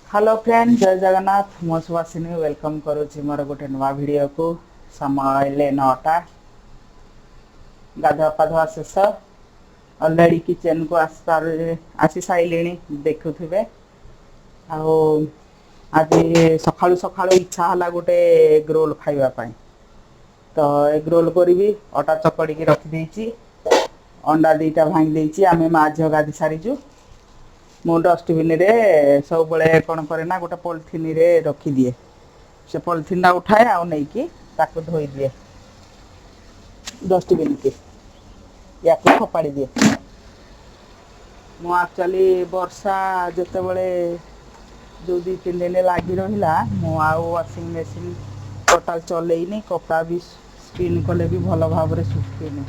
Hello friend, ଜୟ ଜଗନ୍ନାଥ। ମୁଁ Subasini welcome କରୁଛି ମୋର ଗୋଟେ ନୂଆ ଭିଡ଼ିଓକୁ। ସମୟ ହେଲେ 9ଟା। ଗାଧୁଆ ପାଧୁଆ ଶେଷ, ଅଲରେଡ଼ି କିଚେନକୁ ଆସି ସାରିଲିଣି, ଦେଖୁଥିବେ। ଆଉ ଆଜି ସକାଳୁ ସକାଳୁ ଇଚ୍ଛା ହେଲା ଗୋଟେ ଏଗ୍ ରୋଲ୍ ଖାଇବା ପାଇଁ, ତ ଏଗ୍ ରୋଲ୍ କରିବି। ଅଟା ଚକଡ଼ିକି ରଖିଦେଇଛି, ଅଣ୍ଡା 2ଟା ଭାଙ୍ଗି ଦେଇଛି। ଆମେ ମା ଝିଅ ଗାଧି ସାରିଛୁ। ମୁଁ ଡଷ୍ଟବିନରେ ସବୁବେଳେ କ'ଣ କରେ ନା, ଗୋଟେ ପଲିଥିନରେ ରଖିଦିଏ। ସେ ପଲିଥିନଟା ଉଠାଏ ଆଉ ନେଇକି ତାକୁ ଧୋଇଦିଏ ଡଷ୍ଟବିନକି, ୟାକୁ ଫୋପାଡ଼ି ଦିଏ। ମୁଁ ଆକ୍ଚୁଆଲି ବର୍ଷା ଯେତେବେଳେ ଯେଉଁ 2-3 ଦିନ ଲାଗି ରହିଲା, ମୁଁ ଆଉ ୱାସିଂ ମେସିନ୍ ଟୋଟାଲ୍ ଚଲେଇନି। କପଡ଼ା ବି ସ୍ପିନ୍ କଲେ ବି ଭଲ ଭାବରେ ଶୁଖିନି।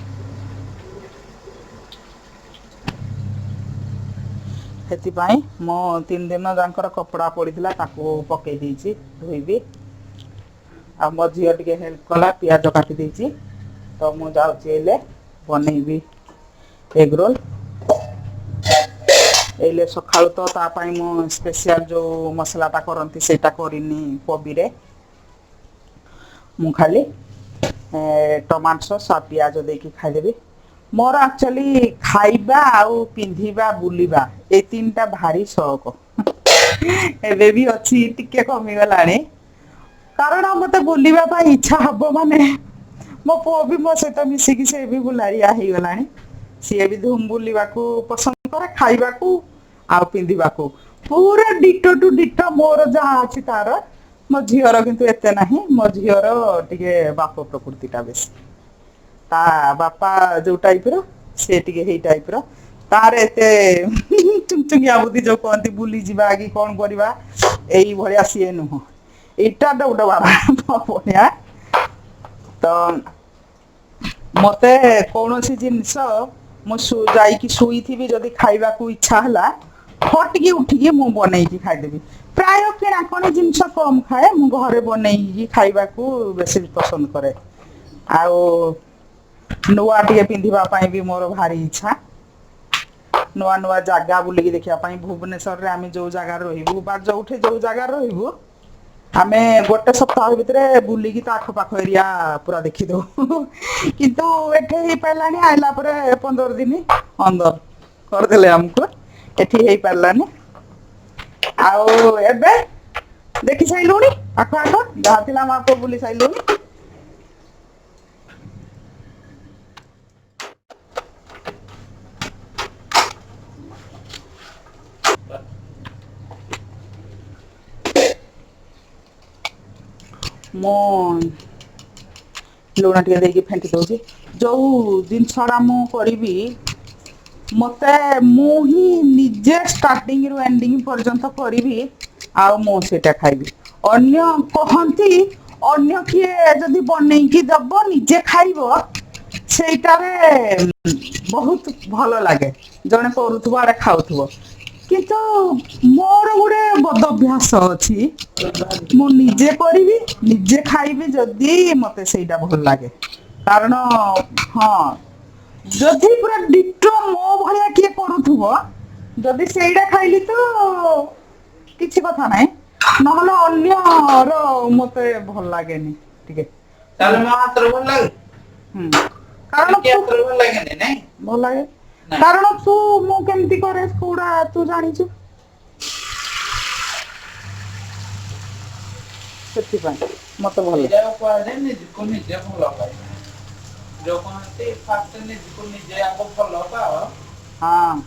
ସେଥିପାଇଁ ମୁଁ 3 ଦିନ ଯାଙ୍କର କପଡ଼ା ପଡ଼ିଥିଲା, ତାକୁ ପକେଇ ଦେଇଛି, ଧୋଇବି। ଆଉ ମୋ ଝିଅ ଟିକେ ହେଲ୍ପ କଲା, ପିଆଜ କାଟି ଦେଇଛି। ତ ମୁଁ ଯାଉଛି ହେଲେ ବନେଇବି ଏଗ୍ ରୋଲ୍ ଏଇଲେ ସକାଳୁ। ତ ତା ପାଇଁ ମୁଁ ସ୍ପେଶିଆଲ ଯେଉଁ ମସଲାଟା କରନ୍ତି, ସେଇଟା କରିନି। କୋବିରେ ମୁଁ ଖାଲି ଟମାଟୋ ସସ୍ ଆଉ ପିଆଜ ଦେଇକି ଖାଇଦେବି। ମୋର ଆକ୍ଚୁଆଲି ଖାଇବା ଆଉ ପିନ୍ଧିବା, ବୁଲିବା, ଏ ତିନିଟା ଭାରି ସଉକ। ଏବେ ବି ଅଛି, ଟିକେ କମିଗଲାଣି। କାରଣ ମତେ ବୁଲିବା ପାଇଁ ଇଚ୍ଛା ହବ ମାନେ, ମୋ ପୁଅ ବି ମୋ ସହିତ ମିଶିକି ସେ ବି ବୁଲାରିଆ ହେଇଗଲାଣି। ସିଏ ବି ଧୁମ ବୁଲିବାକୁ ପସନ୍ଦ କରେ, ଖାଇବାକୁ ଆଉ ପିନ୍ଧିବାକୁ। ପୁରା ଡିଟୋ ଟୁ ଡିଟୋ ମୋର ଯାହା ଅଛି ତାର। ମୋ ଝିଅର କିନ୍ତୁ ଏତେ ନାହିଁ। ମୋ ଝିଅର ଟିକେ ବାପ ପ୍ରକୃତିଟା ବେଶୀ। ତା ବାପା ଯୋଉ ଟାଇପର, ସେ ଟିକେ ହେଇ ଟାଇପର। ତାର ଏତେ ଚୁଙ୍ଗଚୁଙ୍ଗିଆ ବୁଦ୍ଧି ଯୋଉ କହନ୍ତି, ବୁଲିଯିବା କି କଣ କରିବା, ଏଇ ଭଳିଆ ସିଏ ନୁହଁ। ଏଇଟା ଗୋଟେ ବାବା ବଢିଆ। ତ ମତେ କୌଣସି ଜିନିଷ, ମୁଁ ଯାଇକି ଶୋଇଥିବି, ଯଦି ଖାଇବାକୁ ଇଚ୍ଛା ହେଲା, ଫଟିକି ଉଠିକି ମୁଁ ବନେଇକି ଖାଇଦେବି। ପ୍ରାୟ କିଣାକଣି ଜିନିଷ କମ ଖାଏ, ମୁଁ ଘରେ ବନେଇକି ଖାଇବାକୁ ବେଶୀ ପସନ୍ଦ କରେ। ଆଉ ନୂଆ ଟିକେ ପିନ୍ଧିବା ପାଇଁ ବି ମୋର ଭାରି ଇଚ୍ଛା। ନୂଆ ନୂଆ ଜାଗା ବୁଲିକି ଦେଖିବା ପାଇଁ। ଭୁବନେଶ୍ୱରରେ ଆମେ ଯୋଉ ଜାଗାରେ ରହିବୁ ବା ଯୋଉଠି ଯୋଉ ଜାଗାରେ ରହିବୁ, ଆମେ ଗୋଟେ ସପ୍ତାହ ଭିତରେ ବୁଲିକି ତା ଆଖପାଖ ଏରିଆ ପୁରା ଦେଖିଦଉ। କିନ୍ତୁ ଏଠି ହେଇପାରିଲାନି। ଆଇଲା ପରେ 15 ଦିନ ଅନ୍ଦର କରିଦେଲେ ଆମକୁ, ଏଠି ହେଇପାରିଲାନି। ଆଉ ଏବେ ଦେଖି ସାରିଲୁଣି ପାଖ ଆଖ ଯାହା ଥିଲା, ମା ପୁଅ ବୁଲି ସାରିଲୁଣି। ମୁଁ ଲୁଣ ଟିକେ ଦେଇକି ଫେଣ୍ଟି ଦଉଛି। ଯୋଉ ଜିନିଷଟା ମୁଁ କରିବି, ମତେ ମୁଁ ହିଁ ନିଜେ ଷ୍ଟାର୍ଟିଂରୁ ଏଣ୍ଡିଂ ପର୍ଯ୍ୟନ୍ତ କରିବି ଆଉ ମୁଁ ସେଇଟା ଖାଇବି। ଅନ୍ୟ କହନ୍ତି, ଅନ୍ୟ କିଏ ଯଦି ବନେଇକି ଦବ, ନିଜେ ଖାଇବ, ସେଇଟାରେ ବହୁତ ଭଲ ଲାଗେ, ଜଣେ କରୁଥିବ ଆଡେ ଖାଉଥିବ। କିନ୍ତୁ ମୋର ଗୋଟେ ବଦ ଅଭ୍ୟାସ ଅଛି, ମୁଁ ନିଜେ କରିବି, ନିଜେ ଖାଇବି ଯଦି ମତେ ସେଇଟା ଭଲ ଲାଗେ। କାରଣ ହଁ, ଯଦି ପୁରା ଡିଟୋ ମୋ ଭଳିଆ କିଏ କରୁଥିବ, ଯଦି ସେଇଟା ଖାଇଲି ତ କିଛି କଥା ନାହିଁ, ନହେଲେ ଅନ୍ୟର ମତେ ଭଲ ଲାଗେନି ଟିକେ। ତାହେଲେ ମୋ ହାତରେ ଭଲ ଲାଗେ? ହୁଁ, କାରଣ କିଏ ହାତରେ ଭଲ ଲାଗେନି ନାଇଁ? ଭଲ ଲାଗେ। ନାଇଁ। କାରଣ ତୁ, ମୁଁ କେମିତି କରେ କୋଉଟା ତୁ ଜାଣିଛୁ, ସେଥିପାଇଁ ମତେ ଭଲ। ଏଇଟା କୁହାଯାଏ ନିଜକୁ ନିଜେ ଭଲ ପାଇବା। ଯୋଉ କହନ୍ତି ଫାଷ୍ଟ ନିଜକୁ ନିଜେ ଆଗ ଭଲ ପାଅ।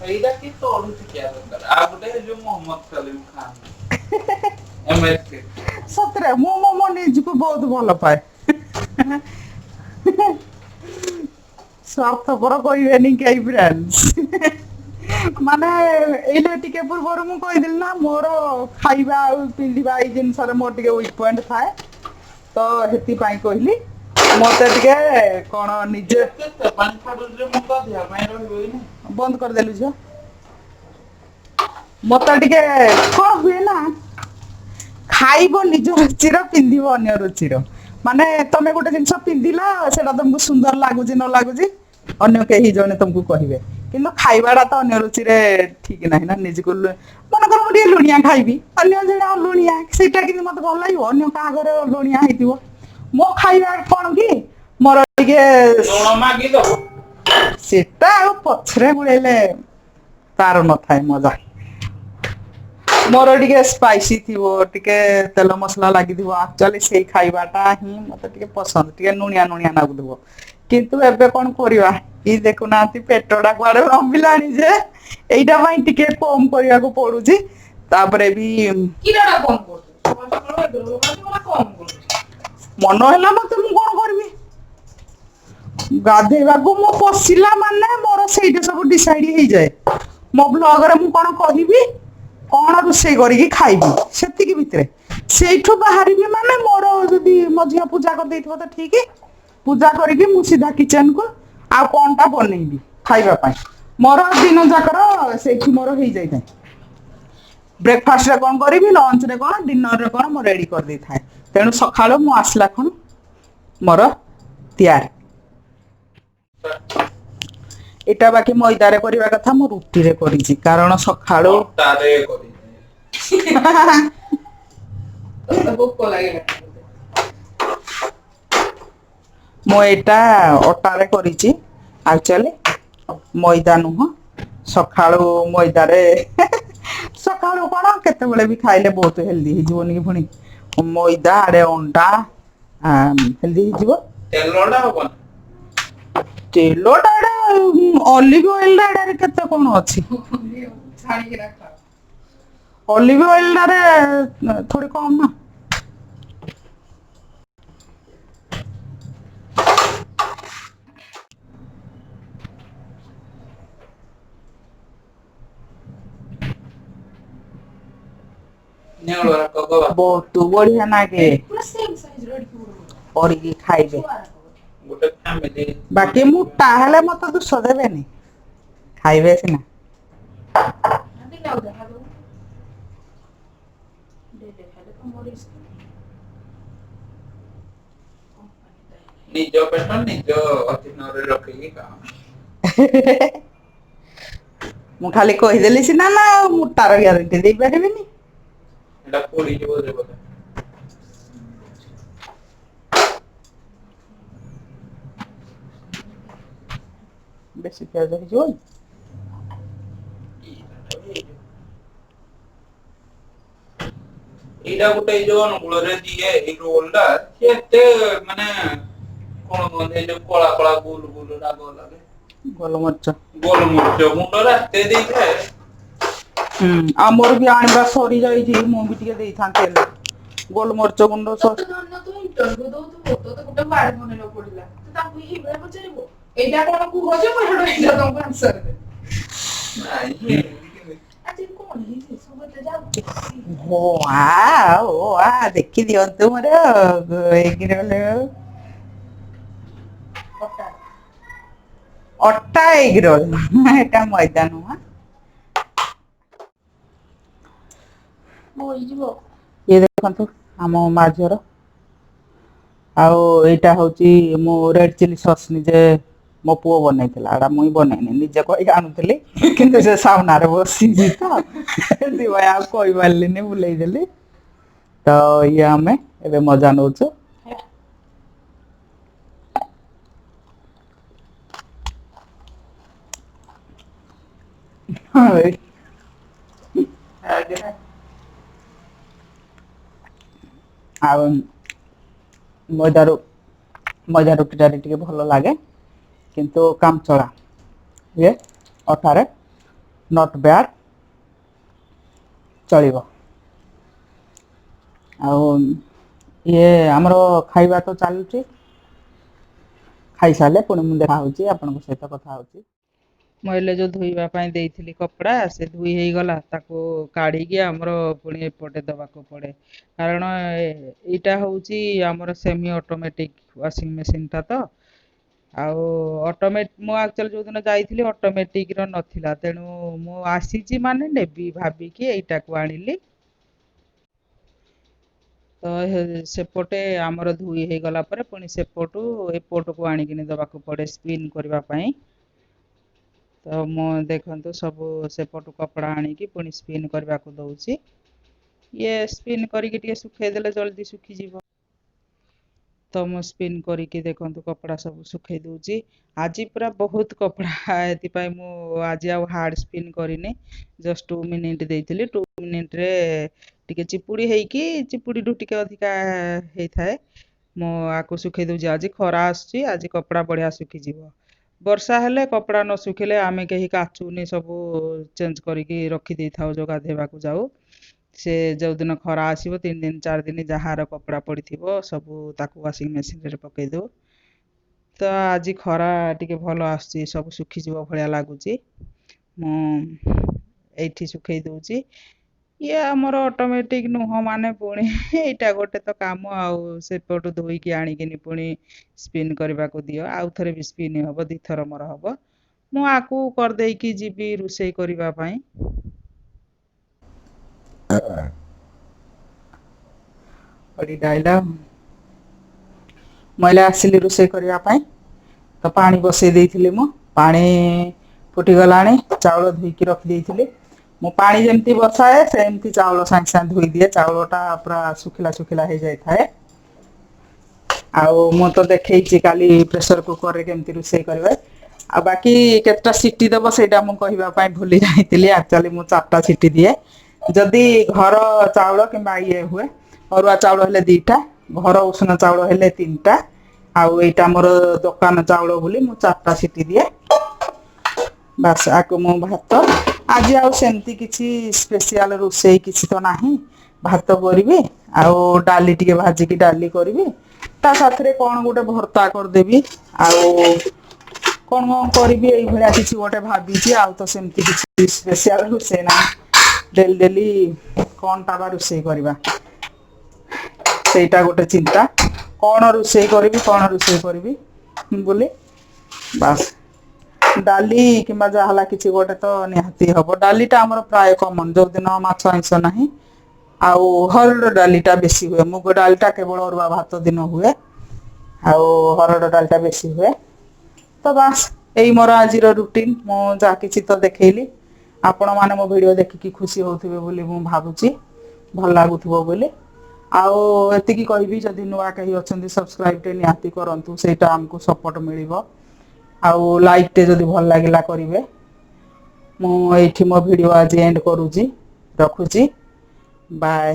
ଏଇଟା କି ତୋଠୁ ଶିଖିବା ଦରକାର। ଆଉ ଗୋଟେ ଯୋଉ ମୋହମ୍ମଦ ସଲିମ ଖାନ, ଏମଏସକେ। ସତରେ ମୁଁ ମୋ ନିଜକୁ ବହୁତ ଭଲ ପାଏ। ସ୍ୱାର୍ଥପର କହିବେନି କେହି ଫ୍ରେଣ୍ଡସ୍। ମାନେ ଏଇଲେ ଟିକେ ପୂର୍ବରୁ ମୁଁ କହିଥିଲି ନା, ମୋର ଖାଇବା ଆଉ ପିନ୍ଧିବା ଏଇ ଜିନିଷରେ ମୋର ଟିକେ ୱିକ୍ ପଏଣ୍ଟ ଥାଏ, ତ ସେଥିପାଇଁ କହିଲି। ମତେ ଟିକେ କଣ ନିଜେ କେତେ ପାଣି ଛାଡୁଛି ମୁଁ ଗାଧେଇବା ପାଇଁ ରହିବି। ବନ୍ଦ କରିଦେଲୁ ଝିଅ। ମତେ ଟିକେ କଣ ହୁଏ ନା, ଖାଇବ ନିଜ ରୁଚିର, ପିନ୍ଧିବ ଅନ୍ୟ ରୁଚିର। ମାନେ ତମେ ଗୋଟେ ଜିନିଷ ପିନ୍ଧିଲ, ସେଟା ତମକୁ ସୁନ୍ଦର ଲାଗୁଛି ନ ଲାଗୁଛି, ଅନ୍ୟ କେହି ଜଣେ ତମକୁ କହିବେ। କିନ୍ତୁ ଖାଇବାଟା ତ ଅନ୍ୟ ରୁଚିରେ ଠିକ ନାହିଁ ନା। ନିଜକୁ ମନେକର ମୁଁ ଟିକେ ଟିକେ ଲୁଣିଆ ଖାଇବି, ଅନ୍ୟ ଜଣେ ଅଲୁଣିଆ, ସେଇଟା କିନ୍ତୁ ମତେ ଭଲ ଲାଗିବ? ଅନ୍ୟ କାହା ଘରେ ଲୁଣିଆ ହେଇଥିବ। ମୋ ଖାଇବା କଣ କି ମୋର ଟିକେ ଲୁଣ ମାଗିଦବ। ସେଟା ଆଉ ପଛରେ ଗୋଳେଇଲେ ତାର ନଥାଏ ମଜା। ମୋର ଟିକେ ସ୍ପାଇସି ଥିବ, ଟିକେ ତେଲ ମସଲା ଲାଗିଥିବ, ଆକ୍ଚୁଆଲି ସେଇ ଖାଇବାଟା ହିଁ ମତେ ଟିକେ ପସନ୍ଦ, ଟିକେ ଲୁଣିଆ ଲୁଣିଆ ଲାଗୁଥିବ। କିନ୍ତୁ ଏବେ କଣ କରିବା, ଇ ଦେଖୁନାହାନ୍ତି ପେଟଟା କୁଆଡେ ଲମ୍ବିଲାଣି ଯେ ଏଇଟା ପାଇଁ ଟିକେ କମ କରିବାକୁ ପଡୁଛି। ତାପରେ ବି କିରଟା କମ କରୁଛୁ, ସକାଳୁ ସକାଳୁ ଏଗ ରୋଲ ଖାଉଛି, କଣ କମ କରୁଛି? ମନ ହେଲା ମତେ, ମୁଁ କଣ କରିବି? ଗାଧେଇବାକୁ ମୁଁ ପଶିଲା ମାନେ ମୋର ସେଇଠି ସବୁ ଡିସାଇଡ ହେଇଯାଏ। ମୋ ବ୍ଲଗରେ ମୁଁ କଣ କହିବି, କଣ ରୋଷେଇ କରିକି ଖାଇବି, ସେତିକି ଭିତରେ। ସେଇଠୁ ବାହାରିବି ମାନେ ମୋର ଯଦି ମୋ ଝିଅ ପୂଜା କରିଦେଇଥିବ ତ ଠିକ, ପୂଜା କରିକି ମୁଁ ସିଧା କିଚେନକୁ ଆଉ କଣଟା ବନେଇବି ଖାଇବା ପାଇଁ, ମୋର ଦିନ ଯାକର ସେଇଠି ମୋର ହେଇଯାଇଥାଏ। ବ୍ରେକଫାଷ୍ଟରେ କଣ କରିବି, ଲଞ୍ଚରେ କଣ, ଡିନରରେ କଣ, ମୁଁ ରେଡି କରିଦେଇଥାଏ। ତେଣୁ ସକାଳୁ ମୁଁ ଆସିଲା ଖୁଣୁ ମୋର ତିଆରି। ଏଇଟା ବାକି ମଇଦାରେ କରିବା କଥା, ମୁଁ ରୁଟିରେ କରିଛି କାରଣ ସକାଳୁ ଅଟାରେ କରିଛି। ତତେ ଭୋକ ଲାଗିଲାଣି ବୋଧେ। ମୁଁ ଏଇଟା ଅଟାରେ କରିଛି, ଆକ୍ଚୁଆଲି ମଇଦା ନୁହଁ। ସକାଳୁ ମଇଦାରେ ସକାଳୁ କଣ କେତେବେଳେ ବି ଖାଇଲେ ବହୁତ ହେଲ୍ଦି ହେଇଯିବନି କି? ପୁଣି ମଇଦା ଆଡେ ଅଣ୍ଡା ହେଲ୍ଦି ହେଇଯିବ। ତେଲଟା ହବନି। ତେଲଟା ଏଟା ଅଲିଭ ଅଏଲଟା, ଏଟାରେ କେତେ କଣ ଅଛି। ଛାଣିକିନା ଖାଅ। ଅଲିଭ ଅଏଲଟାରେ ଥୋଡ଼ି କମ ନା। ନେଉଳ କଗବା ବହୁତ ବଢିଆ ନାଗେ। ପୁରା ସେମ୍ ସାଇଜ ର ଏଡିକି ବଡ ବଡ। କରିକି ଖାଇବେ। ଛୁଆର ବୋଧେ। ଗୋଟେ ଫ୍ୟାମିଲି। ବାକି ମୋଟା ହେଲେ ମତେ ଦୋଷ ଦେବେନି, ଖାଇବେ ସିନା। ଦିନେ ଅଧେ ଖାଇଦବୁ। ଡେଲି ଖାଇଲେ ତ ମୋର ରିସ୍କ। ନିଜ ପେଟ ନିଜ ଅଧୀନରେ ରଖିକି ଖାଅ। ମୁଁ ଖାଲି କହିଦେଲି ସିନା ନା, ଆଉ ମୋଟାର ଗ୍ୟାରେଣ୍ଟି ଦେଇପାରିବିନି। ଏଟା ପୋଡିଯିବ ଯେ ବୋଧେ। ବେଶୀ ପିଆଜ ହେଇଯିବ। ଏଇଟା ଗୋଟେ ଏଇ ଯୋଉ ଅନୁଗୁଳରେ ଦିଏ ଏଇ ରୋଲ ଟା, ସିଏ ଏତେ ମାନେ କଣ କୁହନ୍ତି, ଏଇ ଯୋଉ କଳା କଳା ଗୋଲ ଗୋଲ ରାଗ ଲାଗେ। ଗୋଲମରିଚ। ଗୋଲମରିଚ ଗୁଣ୍ଡ ଏତେ ଦେଇଥାଏ। ଆମର ବି ଆଣିବା ସରିଯାଇଛି, ମୁଁ ବି ଟିକେ ଦେଇଥାନ୍ତି ହେଲେ ଗୋଲମରିଚ ଗୁଣ୍ଡ। ତତେ ଧରିନିଅ ତୁ ଇଣ୍ଟରଭ୍ୟୁ ଦଉଥିବୁ, ତୋତେ ଗୋଟେ ୱାର୍ଡ ମନେ ନ ପଡିଲା, ତୁ ତାଙ୍କୁ ଏଇଭଳିଆ ପଚାରିବୁ, ଏଇଟା କଣ କୁହ ଯେ ମୁଁ ହେଠୁ ଏଇଟା ତମକୁ ଆନ୍ସର ଦେବି। ନାଇଁ, ଏମିତି କେମିତି? ଆଜି କଣ ହେଇଛି ସବୁ ଏତେ ଯାଉଛି। ଓ ଆ ଓ ଆ ଦେଖି ଦିଅନ୍ତୁ ମୋର ଏଗ ରୋଲ। ଅଟା। ଅଟା ଏଗ ରୋଲ, ଏଟା ମଇଦା ନୁହଁ। ବୋହିଯିବ। ଇଏ ଦେଖନ୍ତୁ ଆମ ମା ଝିଅର। ଆଉ ଏଇଟା ହଉଛି ମୁଁ ରେଡ ଚିଲି ସସ୍ ନିଜେ ମୋ ପୁଅ ବନେଇଥିଲା, ଏଟା ମୁଇଁ ବନେଇନି, ନିଜେ କହିକି ଆଣୁଥିଲି, କିନ୍ତୁ ସେ ସାମ୍ନାରେ ବସିଛି ତ ସେଥିପାଇଁ ଆଉ କହିପାରିଲିନି, ବୁଲେଇଦେଲି। ତ ଇଏ ଆମେ ଏବେ ମଜା ନଉଛୁ। ଆଜ୍ଞା। ଆଉ ମଇଦା ରୁଟିଟାରେ ଟିକେ ଭଲ ଲାଗେ, କିନ୍ତୁ କାମଚଳା ଇଏ ଅଟାରେ not bad, ଚଳିବ। ଆଉ ଇଏ ଆମର ଖାଇବା ତ ଚାଲୁଛି, ଖାଇସାରିଲେ ପୁଣି ମୁଁ ଦେଖା ହଉଛି ଆପଣଙ୍କ ସହିତ କଥା ହଉଛି। ମୁଁ ହେଲେ ଯୋଉ ଧୋଇବା ପାଇଁ ଦେଇଥିଲି କପଡ଼ା, ସେ ଧୋଇ ହେଇଗଲା, ତାକୁ କାଢ଼ିକି ଆମର ପୁଣି ଏପଟେ ଦେବାକୁ ପଡ଼େ, କାରଣ ଏଇଟା ହଉଛି ଆମର ସେମି ଅଟୋମେଟିକ୍ ୱାସିଂ ମେସିନ୍ଟା ତ। ଆଉ ମୁଁ ଆକ୍ଚୁଆଲି ଯୋଉଦିନ ଯାଇଥିଲି ଅଟୋମେଟିକ୍ର ନଥିଲା, ତେଣୁ ମୁଁ ଆସିଛି ମାନେ ନେବି ଭାବିକି ଏଇଟାକୁ ଆଣିଲି। ତ ସେପଟେ ଆମର ଧୋଇ ହେଇଗଲା ପରେ ପୁଣି ସେପଟୁ ଏପଟକୁ ଆଣିକିନି ଦେବାକୁ ପଡ଼େ ସ୍ପିନ୍ କରିବା ପାଇଁ। ତ ତ ମୁଁ ଦେଖନ୍ତୁ ସବୁ ସେପଟୁ କପଡ଼ା ଆଣିକି ପୁଣି ସ୍ପିନ୍ କରିବାକୁ ଦେଉଛି। ଇଏ ସ୍ପିନ୍ କରିକି ଟିକେ ଶୁଖେଇଦେଲେ ଜଲ୍ଦି ଶୁଖିଯିବ। ତ ମୁଁ ସ୍ପିନ୍ କରିକି ଦେଖନ୍ତୁ କପଡ଼ା ସବୁ ଶୁଖେଇ ଦେଉଛି। ଆଜି ପୁରା ବହୁତ କପଡ଼ା, ଏଥିପାଇଁ ମୁଁ ଆଜି ଆଉ ହାର୍ଡ଼ ସ୍ପିନ୍ କରିନି, ଜଷ୍ଟ 2 ମିନିଟ୍ ଦେଇଥିଲି। 2 ମିନିଟ୍ରେ ଟିକେ ଚିପୁଡ଼ି ହେଇକି, ଚିପୁଡ଼ିଠୁ ଟିକେ ଅଧିକା ହେଇଥାଏ। ମୁଁ ଆକୁ ଶୁଖେଇ ଦେଉଛି। ଆଜି ଖରା ଆସୁଛି, ଆଜି କପଡ଼ା ବଢ଼ିଆ ଶୁଖିଯିବ। ବର୍ଷା ହେଲେ କପଡ଼ା ନ ଶୁଖିଲେ ଆମେ କେହି କାଚୁନି, ସବୁ ଚେଞ୍ଜ କରିକି ରଖିଦେଇଥାଉ ଯେଉଁ ଗାଧେଇବାକୁ ଯାଉ। ସେ ଯେଉଁଦିନ ଖରା ଆସିବ 3 ଦିନ 4 ଦିନ ଯାହାର କପଡ଼ା ପଡ଼ିଥିବ ସବୁ ତାକୁ ୱାସିଂ ମେସିନ୍ରେ ପକାଇ ଦେଉ। ତ ଆଜି ଖରା ଟିକେ ଭଲ ଆସୁଛି, ସବୁ ଶୁଖିଯିବ ଭଳିଆ ଲାଗୁଛି। ମୁଁ ଏଇଠି ଶୁଖେଇ ଦେଉଛି। ଇଏ ଆମର ଅଟୋମେଟିକ୍ ନୁହଁ, ମାନେ ପୁଣି ଏଇଟା ଗୋଟେ ତ କାମ। ଆଉ ସେପଟୁ ଧୋଇକି ଆଣିକିନି ପୁଣି ସ୍ପିନ୍ କରିବାକୁ ଦିଅ, ଆଉ ଥରେ ବି ସ୍ପିନ୍ ହେବ, 2ଥର ମୋର ହେବ। ମୁଁ ଆକୁ କରିଦେଇକି ଯିବି ରୋଷେଇ କରିବା ପାଇଁ। ମୁଁ ହେଲେ ଆସିଲି ରୋଷେଇ କରିବା ପାଇଁ। ତ ପାଣି ବସେଇ ଦେଇଥିଲି ମୁଁ, ପାଣି ଫୁଟିଗଲାଣି। ଚାଉଳ ଧୋଇକି ରଖିଦେଇଥିଲି ମୁଁ। ପାଣି ଯେମିତି ବସାଏ ସେମିତି ଚାଉଳ ସାଙ୍ଗେ ସାଙ୍ଗେ ଧୋଇଦିଏ, ଚାଉଳଟା ପୁରା ଶୁଖିଲା ଶୁଖିଲା ହେଇଯାଇଥାଏ। ଆଉ ମୁଁ ତ ଦେଖେଇଛି କାଲି ପ୍ରେସର କୁକରରେ କେମିତି ରୋଷେଇ କରିବେ। ଆଉ ବାକି କେତେଟା ସିଟି ଦେବ ସେଇଟା ମୁଁ କହିବା ପାଇଁ ଭୁଲି ଯାଇଥିଲି। ଆକ୍ଚୁଆଲି ମୁଁ 4ଟା ସିଟି ଦିଏ ଯଦି ଘର ଚାଉଳ କିମ୍ବା ଇଏ ହୁଏ। ଅରୁଆ ଚାଉଳ ହେଲେ 2ଟା, ଘର ଉଷୁନା ଚାଉଳ ହେଲେ 3ଟା, ଆଉ ଏଇଟା ମୋର ଦୋକାନ ଚାଉଳ ବୋଲି ମୁଁ 4ଟା ସିଟି ଦିଏ। ବାସ୍ ଆକୁ ମୁଁ ଭାତ, ଆଜି ଆଉ ସେମିତି କିଛି ସ୍ପେସିଆଲ ରୋଷେଇ କିଛି ତ ନାହିଁ। ଭାତ କରିବି ଆଉ ଡାଲି ଟିକେ ଭାଜିକି ଡାଲି କରିବି, ତା ସାଥିରେ କ'ଣ ଗୋଟେ ଭର୍ତ୍ତା କରିଦେବି ଆଉ କ'ଣ କ'ଣ କରିବି ଏଇଭଳିଆ କିଛି ଗୋଟେ ଭାବିଛି। ଆଉ ତ ସେମିତି କିଛି ସ୍ପେସିଆଲ ରୋଷେଇ ନାହିଁ। ଡେଲି ଡେଲି କ'ଣଟା ବା ରୋଷେଇ କରିବା ସେଇଟା ଗୋଟେ ଚିନ୍ତା, କ'ଣ ରୋଷେଇ କରିବି କ'ଣ ରୋଷେଇ କରିବି ବୋଲି। ବାସ୍ ଡାଲି କିମ୍ବା ଯାହା ହେଲା କିଛି ଗୋଟେ ତ ନିହାତି ହବ। ଡାଲିଟା ଆମର ପ୍ରାୟ କମନ୍, ଯେଉଁଦିନ ମାଛ ଆଇଁଷ ନାହିଁ। ଆଉ ହରଡ଼ ଡାଲିଟା ବେଶୀ ହୁଏ, ମୁଗ ଡାଲିଟା କେବଳ ଅରୁଆ ଭାତ ଦିନ ହୁଏ, ଆଉ ହରଡ଼ ଡାଲିଟା ବେଶୀ ହୁଏ। ତ ବାସ୍ ଏଇ ମୋର ଆଜିର ରୁଟିନ୍, ମୁଁ ଯାହା କିଛି ତ ଦେଖେଇଲି। ଆପଣମାନେ ମୋ ଭିଡ଼ିଓ ଦେଖିକି ଖୁସି ହେଉଥିବେ ବୋଲି ମୁଁ ଭାବୁଛି, ଭଲ ଲାଗୁଥିବ ବୋଲି। ଆଉ ଏତିକି କହିବି, ଯଦି ନୂଆ କେହି ଅଛନ୍ତି ସବସ୍କ୍ରାଇବ୍ଟେ ନିହାତି କରନ୍ତୁ, ସେଇଟା ଆମକୁ ସପୋର୍ଟ ମିଳିବ। ଆଉ ଲାଇକ୍ଟେ ଯଦି ଭଲ ଲାଗିଲା କରିବେ। ମୁଁ ଏଇଠି ମୋ ଭିଡ଼ିଓ ଆଜି ଏଣ୍ଡ କରୁଛି, ରଖୁଛି, ବାଏ।